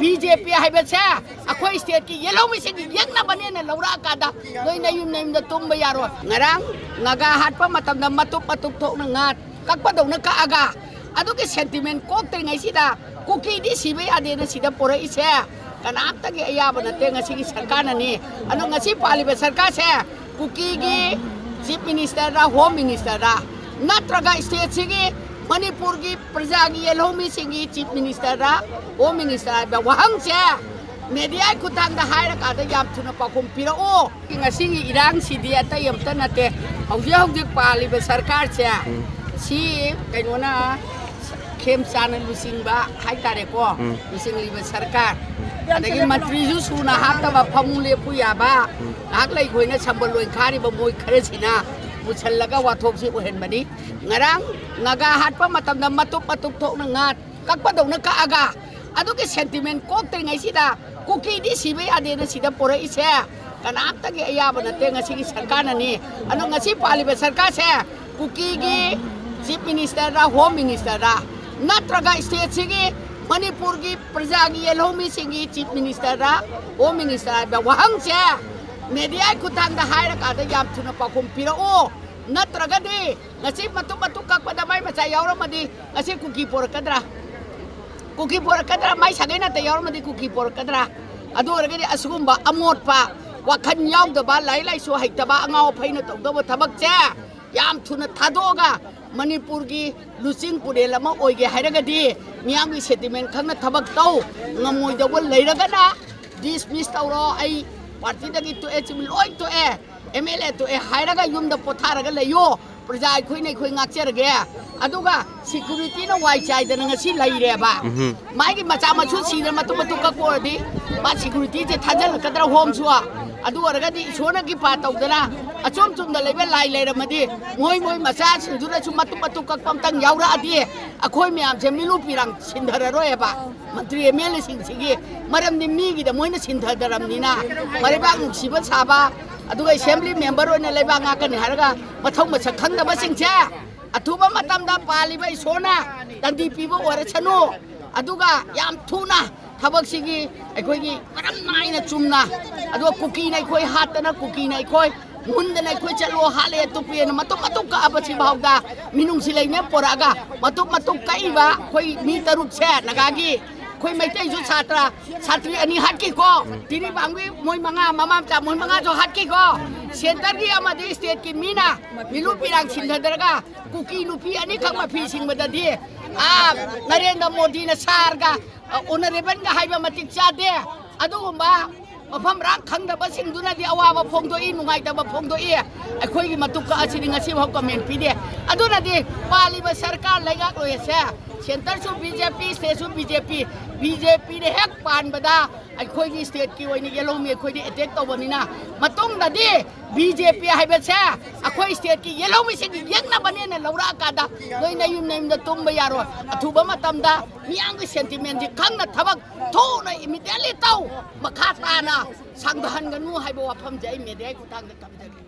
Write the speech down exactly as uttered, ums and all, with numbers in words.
B J ꯄꯤ ꯍꯥꯏꯕꯁꯦ ꯑꯩꯈꯣꯏ ꯁ꯭ꯇꯦꯠꯀꯤ ꯌꯦꯜꯍꯧꯃꯤꯁꯤꯡꯒꯤ ꯌꯦꯛꯅꯕꯅꯦꯅ ꯂꯧꯔꯛꯑꯀꯥꯟꯗ ꯅꯣꯏ ꯅꯌꯨꯝ ꯅꯌꯨꯝꯗ ꯇꯨꯝꯕ ꯌꯥꯔꯣꯏ꯫ ꯉꯔꯥꯡ ꯅꯥꯒꯥ ꯍꯥꯠꯄ ꯃꯇꯝꯗ ꯃꯇꯨꯞ ꯃꯇꯨꯞ ꯊꯣꯛꯅ ꯉꯥ ꯀꯛꯄꯗꯧꯅ ꯀꯛꯑꯒ ꯑꯗꯨꯒꯤ ꯁꯦꯟꯇꯤꯃꯦꯟ ꯀꯣꯛꯇ꯭ꯔꯤꯉꯩꯁꯤꯗ ꯀꯨꯀꯤꯗꯤ ꯁꯤꯕ ꯌꯥꯗꯦꯅ ꯁꯤꯗ ꯄꯣꯔꯛꯏꯁꯦ ꯀꯅꯥꯝꯇꯒꯤ ꯑꯌꯥꯕ ꯅꯠꯇꯦ꯫ ꯉꯁꯤꯒꯤ ꯁꯔꯀꯥꯔꯅꯅꯤ꯫ ꯑꯗꯣ ꯉꯁꯤ ꯄꯥꯜꯂꯤꯕ ꯁꯔꯀꯥꯔꯁꯦ ꯀꯨꯀꯤꯒꯤ ꯆꯤꯐ ꯃꯤꯅꯤꯁꯇꯔꯔ, ꯍꯣꯝ ꯃꯤꯅꯤꯁꯇꯔꯔ, ꯅꯠꯇ꯭ꯔꯒ ꯁ꯭ꯇꯦꯠꯁꯤꯒꯤ, ꯃꯅꯤꯄꯨꯔꯒꯤ ꯄ꯭ꯔꯖꯥꯒꯤ ꯌꯦꯜꯍꯧꯃꯤꯁꯤꯡꯒꯤ ꯆꯤꯐ ꯃꯤꯅꯤꯁꯇꯔꯔ, ꯍꯣꯝ ꯃꯤꯅꯤꯁꯇꯔ ꯍꯥꯏꯕ ꯋꯥꯍꯪꯁꯦ ꯃꯦꯗꯤꯌꯥꯒꯤ ꯈꯨꯠꯊꯥꯡꯗ ꯍꯥꯏꯔꯀꯥꯟꯗ ꯌꯥꯝ ꯊꯨꯅ ꯄꯥꯎꯈꯨꯝ ꯄꯤꯔꯛꯎ꯫ ꯉꯁꯤꯒꯤ ꯏꯔꯥꯡꯁꯤꯗꯤ ꯑꯇꯩ ꯑꯝꯇ ꯅꯠꯇꯦ꯫ ꯍꯧꯖꯤꯛ ꯍꯧꯖꯤꯛ ꯄꯥꯜꯂꯤꯕ ꯁꯔꯀꯥꯔꯁꯦ, ꯁꯤ ꯀꯩꯅꯣꯅ ꯈꯦꯝꯆꯥꯟꯅ ꯂꯨꯆꯤꯡꯕ ꯍꯥꯏꯇꯥꯔꯦꯀꯣ, ꯎꯝ꯫ ꯂꯨꯆꯤꯡꯂꯤꯕ ꯁꯔꯀꯥꯔ, ꯑꯗꯒꯤ ꯃꯟꯇ꯭ꯔꯤꯁꯨ ꯁꯨꯅ ꯍꯥꯞꯇꯕ, ꯐꯃꯨꯡ ꯂꯦꯞꯄꯨ ꯌꯥꯕ, ꯎꯝ꯫ ꯉꯥꯏꯍꯥꯛ ꯂꯩꯈꯣꯏꯅ ꯁꯝꯕꯜ ꯂꯣꯏ ꯈꯥꯔꯤꯕ ꯃꯣꯏ ꯈꯔꯁꯤꯅ ꯄꯨꯁꯜꯂꯒ ꯋꯥꯊꯣꯛꯁꯤ ꯑꯣꯏꯍꯟꯕꯅꯤ꯫ ꯉꯔꯥꯡ ꯅꯥꯒꯥ ꯍꯥꯠꯄ ꯃꯇꯝꯗ ꯃꯇꯨꯞ ꯃꯇꯨꯞ ꯊꯣꯛꯅ ꯉꯥ ꯀꯛꯄꯗꯧꯅ ꯀꯛꯑꯒ ꯑꯗꯨꯒꯤ ꯁꯦꯟꯇꯤꯃꯦꯟ ꯀꯣꯛꯇ꯭ꯔꯤꯉꯩꯁꯤꯗ ꯀꯨꯀꯤꯗꯤ ꯁꯤꯕ ꯌꯥꯗꯦꯅ ꯁꯤꯗ ꯄꯣꯔꯛꯏꯁꯦ ꯀꯅꯥꯝꯇꯒꯤ ꯑꯌꯥꯕ ꯅꯠꯇꯦ꯫ ꯉꯁꯤꯒꯤ ꯁꯔꯀꯥꯔꯅꯅꯤ꯫ ꯑꯗꯣ ꯉꯁꯤ ꯄꯥꯜꯂꯤꯕ ꯁꯔꯀꯥꯔꯁꯦ ꯀꯨꯀꯤꯒꯤ ꯆꯤꯐ ꯃꯤꯅꯤꯁꯇꯔꯔ, ꯍꯣꯝ ꯃꯤꯅꯤꯁꯇꯔꯔ, ꯅꯠꯇ꯭ꯔꯒ ꯁ꯭ꯇꯦꯠꯁꯤꯒꯤ, ꯃꯅꯤꯄꯨꯔꯒꯤ ꯄ꯭ꯔꯖꯥꯒꯤ ꯌꯦꯜꯍꯧꯃꯤꯁꯤꯡꯒꯤ ꯆꯤꯐ ꯃꯤꯅꯤꯁꯇꯔꯔ, ꯍꯣꯝ ꯃꯤꯅꯤꯁꯇꯔ ꯍꯥꯏꯕ ꯋꯥꯍꯪꯁꯦ ꯃꯦꯗꯤꯌꯥꯒꯤ ꯈꯨꯠꯊꯥꯡꯗ ꯍꯥꯏꯔꯀꯥꯟꯗ ꯌꯥꯝ ꯊꯨꯅ ꯄꯥꯎꯈꯨꯝ ꯄꯤꯔꯛꯎ꯫ ꯅꯠꯇ꯭ꯔꯒꯗꯤ ꯉꯁꯤ ꯃꯇꯨꯡ ꯃꯇꯨꯡ ꯀꯛꯄꯗ ꯃꯥꯏ ꯃꯆꯥ ꯌꯥꯎꯔꯝꯃꯗꯤ ꯉꯁꯤ ꯀꯨꯀꯤ ꯄꯣꯔꯛꯀꯗ꯭ꯔꯥ? ꯀꯨꯀꯤ ꯄꯣꯔꯛꯀꯗ꯭ꯔꯥ? ꯃꯥꯏ ꯁꯥꯒꯩ ꯅꯥꯇꯩ ꯌꯥꯎꯔꯝꯃꯗꯤ ꯀꯨꯀꯤ ꯄꯣꯔꯛꯀꯗ꯭ꯔꯥ? ꯑꯗꯨ ꯑꯣꯏꯔꯒꯗꯤ ꯑꯁꯤꯒꯨꯝꯕ ꯑꯃꯣꯠꯄ, ꯋꯥꯈꯜ ꯌꯥꯎꯗꯕ, ꯂꯥꯏꯔꯤꯛ ꯂꯥꯏꯁꯨ ꯍꯩꯇꯕ, ꯑꯉꯥꯎ ꯑꯐꯩꯅ ꯇꯧꯗꯧꯕ ꯊꯕꯛꯁꯦ ꯌꯥꯝ ꯊꯨꯅ ꯊꯥꯗꯣꯛꯑꯒ ꯃꯅꯤꯄꯨꯔꯒꯤ ꯂꯨꯆꯤꯡ ꯄꯨꯔꯦꯜ ꯑꯃ ꯑꯣꯏꯒꯦ ꯍꯥꯏꯔꯒꯗꯤ ꯃꯤꯌꯥꯝꯒꯤ ꯁꯦꯟꯇꯤꯃꯦꯟ ꯈꯪꯅ ꯊꯕꯛ ꯇꯧ꯫ ꯉꯝꯃꯣꯏꯗꯧꯕ ꯂꯩꯔꯒꯅ ꯗꯤꯁꯃꯤꯁ ꯇꯧꯔꯣ, ꯑꯩ ꯄꯥꯔꯇꯤꯗꯒꯤ ꯇꯣꯛꯑꯦ, ꯁꯤ ꯂꯣꯏ ꯇꯣꯛꯑꯦ, ꯑꯦꯝ ꯑꯦꯜ ꯑꯦ ꯇꯣꯛꯑꯦ ꯍꯥꯏꯔꯒ ꯌꯨꯝꯗ ꯄꯣꯊꯥꯔꯒ ꯂꯩꯌꯣ꯫ ꯄ꯭ꯔꯖꯥ ꯑꯩꯈꯣꯏꯅ ꯑꯩꯈꯣꯏ ꯉꯥꯛꯆꯔꯒꯦ꯫ ꯑꯗꯨꯒ ꯁꯦꯀ꯭ꯌꯨꯔꯤꯇꯤꯅ ꯋꯥꯏ ꯆꯥꯏꯗꯅ ꯉꯁꯤ ꯂꯩꯔꯦꯕ꯫ ꯎꯝꯍꯨꯝ꯫ ꯃꯥꯒꯤ ꯃꯆꯥ ꯃꯁꯨ ꯁꯤꯗꯅ ꯃꯇꯨꯝ ꯃꯇꯨꯝ ꯀꯛꯄ ꯑꯣꯏꯔꯗꯤ ꯃꯥ ꯁꯦꯀ꯭ꯌꯨꯔꯤꯇꯤꯁꯦ ꯊꯥꯖꯤꯜꯂꯛꯀꯗ꯭ꯔꯥ ꯍꯣꯝꯁꯨ? ꯑꯗꯨ ꯑꯣꯏꯔꯒꯗꯤ ꯏꯁꯣꯔꯅ ꯀ꯭ꯔꯤꯄꯥ ꯇꯧꯗꯅ ꯑꯆꯨꯝ ꯆꯨꯝꯅ ꯂꯩꯕ ꯂꯥꯏ ꯂꯩꯔꯝꯃꯗꯤ ꯃꯣꯏ ꯃꯣꯏ ꯃꯆꯥꯁꯤꯡꯗꯨꯅꯁꯨ ꯃꯇꯨꯝ ꯃꯇꯨꯝ ꯀꯛꯄ ꯑꯝꯇꯪ ꯌꯥꯎꯔꯛꯑꯗꯤ ꯑꯩꯈꯣꯏ ꯃꯌꯥꯝꯁꯦ ꯃꯤꯂꯨ ꯄꯤꯔꯥꯡ ꯁꯤꯟꯊꯔꯔꯣꯏꯕ꯫ ꯃꯟꯇ꯭ꯔꯤ ꯑꯦꯝ ꯑꯦꯜ ꯑꯦꯁꯤꯡꯁꯤꯒꯤ ꯃꯔꯝꯗꯤ ꯃꯤꯒꯤꯗ ꯃꯣꯏꯅ ꯁꯤꯟꯊꯗꯔꯝꯅꯤꯅ ꯃꯔꯩꯕꯥꯛ ꯅꯨꯡꯁꯤꯕ ꯁꯥꯕ, ꯑꯗꯨꯒ ꯑꯦꯁꯦꯝꯕ꯭ꯂꯤ ꯃꯦꯝꯕꯔ ꯑꯣꯏꯅ ꯂꯩꯕꯥꯛ ꯉꯥꯛꯀꯅꯤ ꯍꯥꯏꯔꯒ ꯃꯊꯧ ꯃꯁꯛ ꯈꯪꯗꯕꯁꯤꯡꯁꯦ ꯑꯊꯨꯕ ꯃꯇꯝꯗ ꯄꯥꯜꯂꯤꯕ ꯏꯁꯣꯔꯅ ꯇꯟꯗꯤ ꯄꯤꯕ ꯑꯣꯏꯔꯁꯅꯨ꯫ ꯑꯗꯨꯒ ꯌꯥꯝ ꯊꯨꯅ ꯊꯕꯛꯁꯤꯒꯤ ꯑꯩꯈꯣꯏꯒꯤ ꯀꯔꯝ ꯅꯥꯏꯅ ꯆꯨꯝꯅ, ꯑꯗꯣ ꯀꯨꯀꯤꯅ ꯑꯩꯈꯣꯏ ꯍꯥꯠꯇꯅ, ꯀꯨꯀꯤꯅ ꯑꯩꯈꯣꯏ ꯃꯨꯟꯗꯅ ꯑꯩꯈꯣꯏ ꯆꯠꯂꯣ ꯍꯥꯠꯂꯦ ꯇꯨꯞꯄꯦꯅ ꯃꯇꯨꯡ ꯃꯇꯨꯡ ꯀꯛꯑꯕꯁꯤ ꯐꯥꯎꯗ ꯃꯤꯅꯨꯡꯁꯤ ꯂꯩꯅ ꯄꯣꯔꯛꯑꯒ ꯃꯇꯨꯡ ꯃꯇꯨꯡ ꯀꯛꯏꯕ ꯑꯩꯈꯣꯏ ꯃꯤ ꯇꯔꯨꯛꯁꯦ ꯅꯥꯒꯥꯒꯤ ꯑꯩꯈꯣꯏ ꯃꯩꯇꯩꯁꯨ ꯁꯥꯇ꯭ꯔ ꯁꯥꯇ꯭ꯔꯤ ꯑꯅꯤ ꯍꯥꯠꯈꯤꯀꯣ, ꯇꯤꯔꯤꯄꯥꯡꯒꯤ ꯃꯣꯏ ꯃꯉꯥ, ꯃꯃꯥ ꯃꯆꯥ ꯃꯣꯏ ꯃꯉꯥꯁꯨ ꯍꯥꯠꯈꯤꯀꯣ꯫ ꯁꯦꯟꯇꯔꯒꯤ ꯑꯃꯗꯤ ꯁ꯭ꯇꯦꯠꯀꯤ ꯃꯤꯅ ꯃꯤꯂꯨ ꯄꯤꯔꯥꯡ ꯁꯤꯟꯊꯗꯔꯒ ꯀꯨꯀꯤ ꯅꯨꯄꯤ ꯑꯅꯤꯈꯛ ꯃꯐꯤ ꯁꯤꯡꯕꯗꯗꯤ, ꯑꯥ, ꯅꯔꯦꯟꯗ꯭ꯔ ꯃꯣꯗꯤꯅ ꯁꯥꯔꯒ, ꯑ, ꯑꯣꯅꯔꯦꯕꯜꯒ ꯍꯥꯏꯕ ꯃꯇꯤꯛ ꯆꯥꯗꯦ꯫ ꯑꯗꯨꯒꯨꯝꯕ ꯃꯐꯝ ꯃꯔꯥꯡ ꯈꯪꯗꯕꯁꯤꯡꯗꯨꯅꯗꯤ ꯑꯋꯥꯕ ꯐꯣꯡꯗꯣꯛꯏ, ꯅꯨꯡꯉꯥꯏꯇꯕ ꯐꯣꯡꯗꯣꯛꯏ꯫ ꯑꯩꯈꯣꯏꯒꯤ ꯃꯇꯨꯡ ꯀꯛꯑꯁꯤꯗꯤ ꯉꯁꯤꯐꯥꯎ ꯀꯃꯦꯟ ꯄꯤꯗꯦ꯫ ꯑꯗꯨꯅꯗꯤ ꯄꯥꯜꯂꯤꯕ ꯁꯔꯀꯥꯔ ꯂꯩꯉꯥꯛꯂꯣꯏ ꯑꯁꯦ, ꯁꯦꯟꯇꯔꯁꯨ ꯕꯤ ꯖꯦ ꯄꯤ, ꯁ꯭ꯇꯦꯠꯁꯨ ꯕꯤ ꯖꯦ ꯄꯤ, ꯕꯤ ꯖꯦ ꯄꯤꯅ ꯍꯦꯛ ꯄꯥꯟꯕꯗ ꯑꯩꯈꯣꯏꯒꯤ ꯁ꯭ꯇꯦꯠꯀꯤ ꯑꯣꯏꯅ ꯌꯦꯜꯍꯧꯃꯤ ꯑꯩꯈꯣꯏꯗꯤ ꯑꯦꯇꯦꯛ ꯇꯧꯕꯅꯤꯅ, ꯃꯇꯨꯡꯗꯗꯤ ꯕꯤ ꯖꯦ ꯄꯤ ꯍꯥꯏꯕꯁꯦ ꯑꯩꯈꯣꯏ ꯁ꯭ꯇꯦꯠꯀꯤ ꯌꯦꯜꯍꯧꯃꯤꯁꯤꯡꯒꯤ ꯌꯦꯛꯅꯕꯅꯦꯅ ꯂꯧꯔꯛꯑꯀꯥꯟꯗ ꯅꯣꯏ ꯅꯌꯨꯝ ꯅꯌꯨꯝꯗ ꯇꯨꯝꯕ ꯌꯥꯔꯣꯏ꯫ ꯑꯊꯨꯕ ꯃꯇꯝꯗ ꯃꯤꯌꯥꯝꯒꯤ ꯁꯦꯟꯇꯤꯃꯦꯟꯁꯤ ꯈꯪꯅ ꯊꯕꯛ ꯊꯨꯅ ꯏꯃꯤꯗꯤꯌꯦꯠꯂꯤ ꯇꯧ, ꯃꯈꯥ ꯇꯥꯅ ꯁꯥꯡꯊꯍꯟꯒꯅꯨ ꯍꯥꯏꯕ ꯋꯥꯐꯝꯁꯦ ꯑꯩ ꯃꯦꯗꯤꯌꯥꯒꯤ ꯈꯨꯠꯊꯥꯡꯗ ꯊꯝꯖꯒꯦ꯫